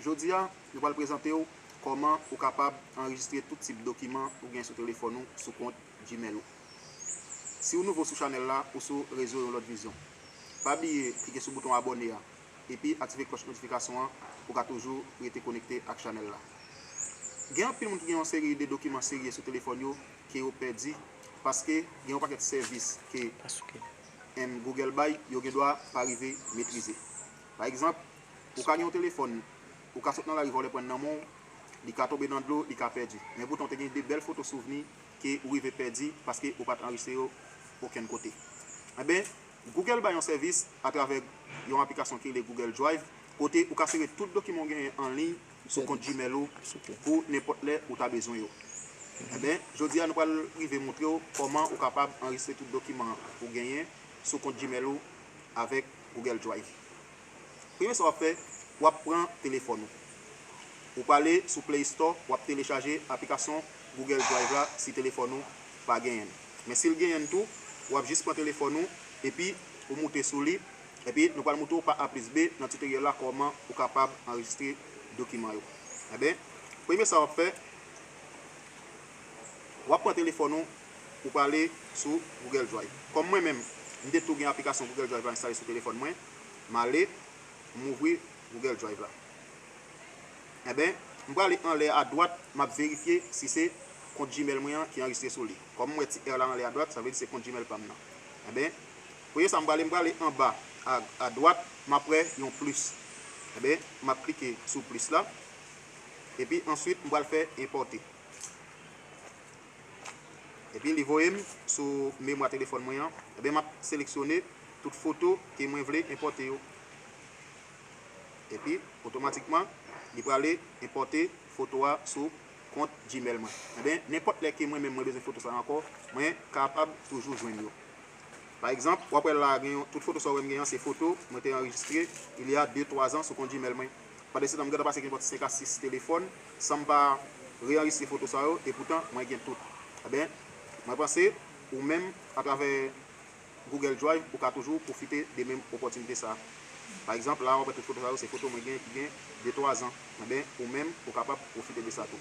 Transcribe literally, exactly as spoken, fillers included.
Jodi a, nou pral prezante w kòman ou kapab anrejistre tout tip dokiman ou gen sou telefòn ou sou kont Gmail ou. Si w nouvo sou chanèl la ou sou rezo Yon Lòt Vizyon, pa bliye klike sou bouton abòne a epi aktive klòch notifikasyon an pou w ka toujou rete konekte ak chanèl la. Gen anpil moun ki gen yon seri de dokiman serye sou telefòn yo ke yo pèdi paske gen yon pakèt sèvis ke Google bay, yo gen dwa pa rive metrize. Pa egzanp, ou ka gen yon telefòn, ou ka sot nan lari, vòlè pran l nan men w, li ka tonbe nan dlo, li ka pèdi. Men poutan, ou te gen de bèl foto souvni ke ou rive pèdi paske ou pa t anrejistre yo okenn kote. Enben, Google bay yon sèvis atravè yon aplikasyon ki rele Google Drive, kote ou ka sere tout dokiman w genyen an liy sou kont Gmail ou pou nenpòt lè ou ta bezwen yo. Enben, jodi a, nou pral rive montre w kòman ou kapab anrejistre tout dokiman ou genyen sou kont Gmail ou avèk Google Drive. Premye sa w ap fè, w ap pran telefòn ou. Ou prale sou Play Store, w ap telechaje aplikasyon Google Drive la si telefòn ou pa genyen l. Men si l genyen l tou, w ap jis pran telefòn ou, epi ou moute sou li, epi nou pral montre w pa A plis B nan titeryèl la kòman ou kapab anrejistre dokiman yo. Enben, premye sa w ap fè, w ap pran telefòn ou, ou prale sou Google Drive. Kòm mwen menm, m te tou gen aplikasyon Google Drive la enstale sou telefòn mwen, m ale, m ouvri Google Drive la. Enben, m prale anlè adwat, m ap verifye si se kont Gmail mwen an ki anrejistre sou li. Kòm m wè ti R la anlè adwat, sa vle di se kont Gmail pa m nan. Enben, premye sa m prale, m prale anba a, adwat, m ap wè yon plis. Enben, m ap klike sou plis la. Epi answit, m pral fè enpòte. Epi li voye m sou memwa telefòn mwen an. Enben, m ap seleksyone tout foto ke mwen vle enpòte yo. Epi, otomatikman, li prale enpòte foto a sou kont Gmail mwen. Enben, nenpòt lè ke mwen menm mwen bezwen foto sa yo ankò, mwen kapab toujou jwenn yo. Pa egzanp, w ap wè la, gen yon, tout foto sa w wè m gen an, se foto mwen te anrejistre il y a de twa zan sou kont Gmail mwen. Pandan se tan, m gentan pase gen bò senk a sis telefòn san m pa reanrejistre foto sa yo, e poutan, mwen gen tout. Enben, mwen panse, ou menm, atravè Google Drive, ou ka toujou pwofite de menm opòtinite sa a. Pa egzanp, la, w ap wè tout foto sa yo, se foto mwen gen ki gen de twa zan. Enben, ou menm, ou kapab pwofite de sa tou.